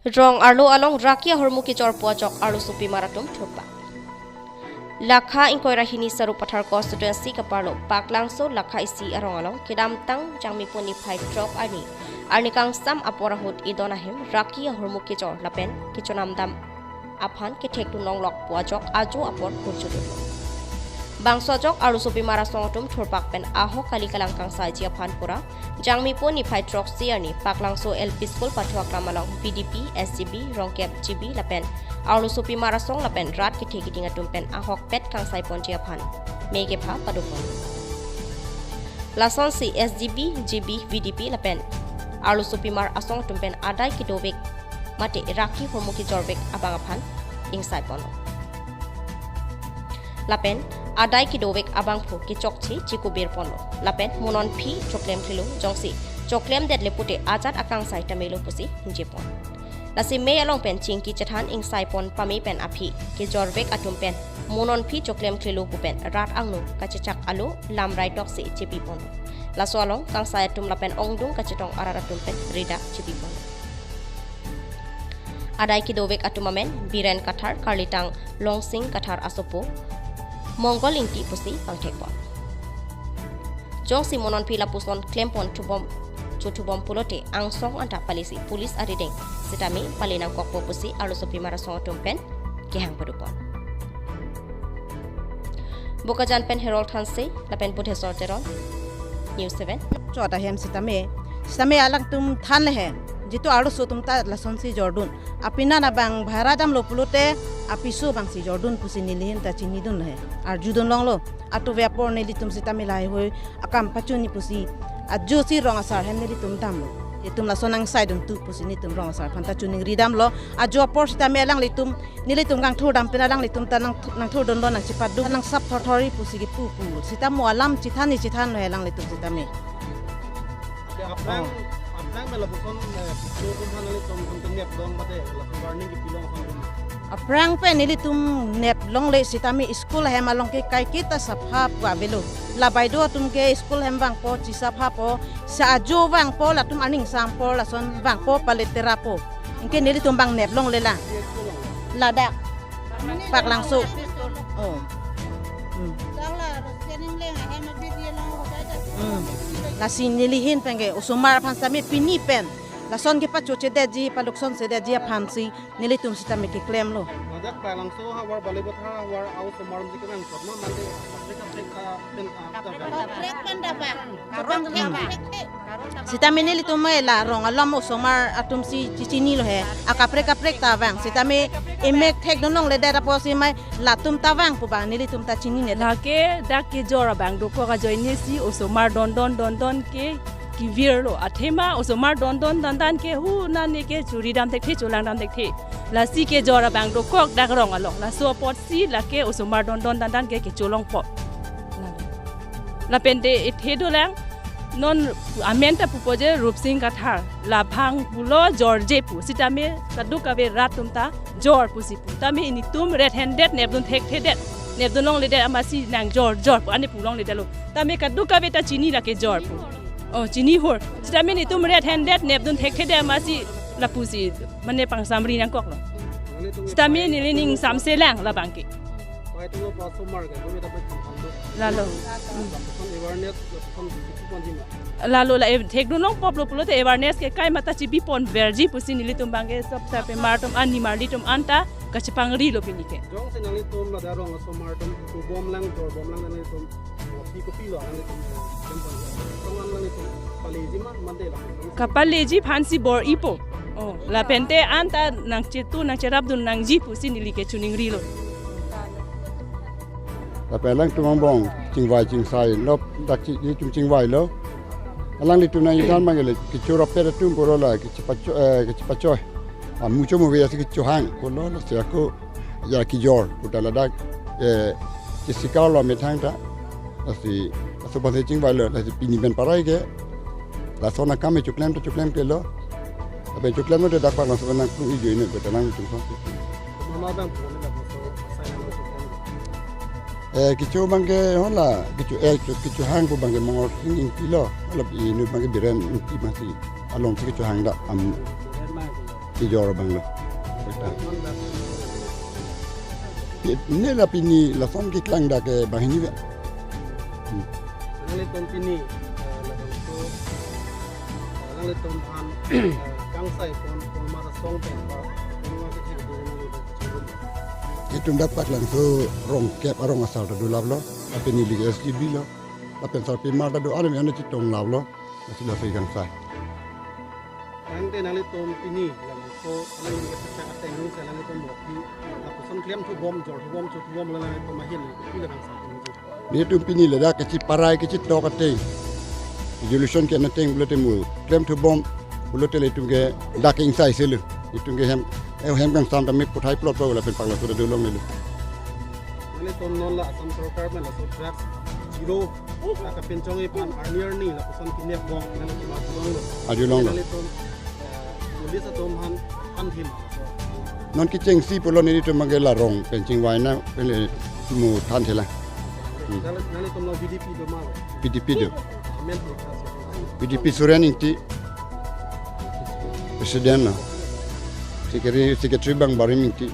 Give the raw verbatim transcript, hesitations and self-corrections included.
Rong arlo along raki ahormu kejor pu ajok arlosopimar atum thurpak. Lakha ingkoi ra hini Sarupathar constituency kaparlo Paklangso lakha isi arong along kedamtang Jangmipo niphai throk arni, arni kangsam apor ahut idon ahem raki ahormu kejor lapen kechonamdam aphan kethekdun longlok pu ajok ajo apor kurjudun. Bangso ajok arlosopimar asong atum thurpak pen ahok kali kalang kangsaiji aphan pura Jangmipo niphai throksi arni Paklangso L P School pathu aklam along V D P, S G B, Rongkep G B lapen arlosopimar asong lapen rat kethe keding atum pen ahokpet kangsaiponji aphan me kepha padopon. Lasonsi S G B, G B, V D P lapen arlosopimar asong atum pen adai kedovek mate raki ahormu kejorvek abang aphan ingsaipon. Lapen adai kedovek abangphu kechokche chikubirponlo. Lapen mo non aphi choklem klilo, jongsi choklemdetle pute ajat akangsai tamelo pusi hingjepon. Lasi mei along pen chingki chethan ingsaipon pame pen aphi kejorvek atum pen mo non aphi choklem klilo pu pen rat angno kachechak alo lamrai toksi chepipon. Laso along kangsai atum lapen ongdung kachetong arat atum pen rida chepipon. Adai kedovek atum amen Biren Kathar, karlitang Longsing Kathar asopo Monggol Ingti pusi pangthekpon. Jongsi mo non aphi lapuson klempon thubom, chothubom pulote angsong anta palisi police arideng sitame pale nangkokpo pusi arlosopimar asong atum pen kehang padopon. Bokajan pen Harold Hanse lapen Budhesor Teron, News seven. Chot ahem sitame, sitame alangtum thanle he, jitu arloso atum ta lasonsi jordun. Apinan abang bhara damlo pulote apiso abangsi jordun pusi nelihin ta chinidun he. Arjudun longlo. Atuve apor nelitum sitame laheihui akam pachuni pusi ajosi rong asar hem nelitum damlo. Itum lason angsaidun tu pusi nelitum rong asar aphanta chuningri damlo. Ajo apor sitame alanglitum nelitum kangthur dam pen alanglitum ta nang, nangthurdunlo, nangchipatdun, nangsap thorthori pusi kepu pu. Sitame alam chethani chethanlo he alanglitum sitame. Ate aphrang, Oh. aphrang pen lapuson, eh, school atum aphan nanglitum, tum nep dong mate, lapuson warning kepilong ason tum. Aphrang pen nelitum nep longle sitame school ahem along ke kaiketa sapha pu avelo. La baideo atum ke school ahem vangpo, chisaphapo, sa ajo vangpo, latum aning sangpo, lason vangpo, paleterapo. Anke nelitum bang nep longle la. Ladak. Paklangso. Oh. Hmm. Hmm. Lasi nelihin pen ke osomar aphan sitame pini pen lason kepachochedetji, palukson sedetji aphansi nelitum sitame keklemlo. Ladak Paklangso havar, Balipathar havar a-osomar atum si kevang chot ma mate kaprek kaprek, ah, pen, ah, kaprek pen tabang. Kaprek pen tabang. Kaprek pen tabang. Sitame nelitum la rong along osomar atumsi chichinilo he. Akaprek kaprek ta vang. Sitame emek thekdun longledet apotsi mai latum ta vang pu abang nelitum ta chinine. Lake dak kejor abang dokok ajoinesi osomar dondon dondon ke kevirlo. Athema osomar dondon dandan ke hu nane ke churi dam thekthe, cholang dam thekthe. Lasi kejor abang dokok dak rong along. Laso apotsi lake osomar dondon dandan ke kecholongpo. Lapen te ethe dolang, non amen ta pupo je Rupsing Kathar, labang pulo jorje pu, sitame kadokave rat atum ta jor pusi pu. Tame ilitum red handed nepdun thekthedet, nepdun longledet amatsi nang jor, jor pu, ane pu longledetlo. Tame kadokave ta chini lake jor pu. Oh, chini hor. Sitame ilitum red handed nepdun thekthedet amatsi lapusi, mane pangsamri nangkoklo. Sitame neli ning samselang labang ke. Pai tulo pa osomar ke, kami dapat pangkam tu. Lalo. Lapuson awareness, lapuson bisu pon jima. Lalo la, eh, thekdun longpo pulo pulote awareness ke kai mata chibipon verji pusi nelitum abang ke sop sapemar atum an nimarli atum anta kachipangrilo pini ke. Jongsi nanglitum ladak rong osomar atum thubomlang, jorbomlang nanglitum, oh, pi kopilo nanglitum, eh, kempon. Tongan nanglitum paleji ma mate lang. Kapaleji aphansi bor-ipo. Oh, lapen te anta nangchetu nangcherapdun nangji pusi neli ke chuningrilo. Lapen alangtum angbong chingvai chingsai lo, dak chi, itum chingvailo. Alanglitum nangthan mangile kechorapet atum puro la kechepacho, eh, kechepachoi. Amu chomu ve asi kechohang pulo, lasi ako ya kejor pu ta ladak, eh, chesikarlo methang ta. Lasi laso aphansi chingvailo, lasi pini pen parai ke lason akam choklem ta choklem klelo. Lapen choklemlo te dak Paklangso nangplung ijo ini betanang tung son. Mama bang pun na boso saya na boso. Eh, kecho abang ke hala, kecho, eh, kecho, kechohang pu abang ke Mongol Sing Ingtilo, hala inut abang ke Biren Ingti abangsi alongsi kechohang dak am. Ijor abang lo. Ne la pini lason keklang dak ke banghini ve. Hmm. Nanglitum pini, eh, labangso, eh, nanglitum aphan, eh, kangsai pon, pon mar asong pen pa, pon mar kethek do nanglitum. Itum dak Paklangso rong kep arong asar ta dolaplo. Apini ligi S G B lo. Lapen sarpimar ta do, arni arni chetong laplo. Masih dak si kangsai. Tangte nanglitum pini labangso, nanglitum ke sejak ateng nung sa nanglitum mokpi, lapuson klemthubom, jorthubom, chotubom, nanglitum ahin, pi labangso pini. Netum pini ladak kachiparai kachitok ateng. Resolution ke-en ateng pulote mo klemthubom pulote le itum ke dak ingsai selo. Itum ke hem, eh, hem kangsam ta me puthai plot pa lapen Paklangso ta dolonglelo. Nanglitum non la Assam Sorkar pen laso drugs zero, la kapinchongji aphan arni arni lapuson kinep bom, nanglitum arjulonglo. Arjulonglo. Nanglitum, eh, police atum aphan thanthim. Non kechengsi pulo netum abang ke la rong pen chingvai nang pen le mo thanthela. Hmm. Nanglitum lo V D P do ma? V D P do. Amen. V D P Suren Ingti. President lo. Secretary, secretary abang Barim Ingti.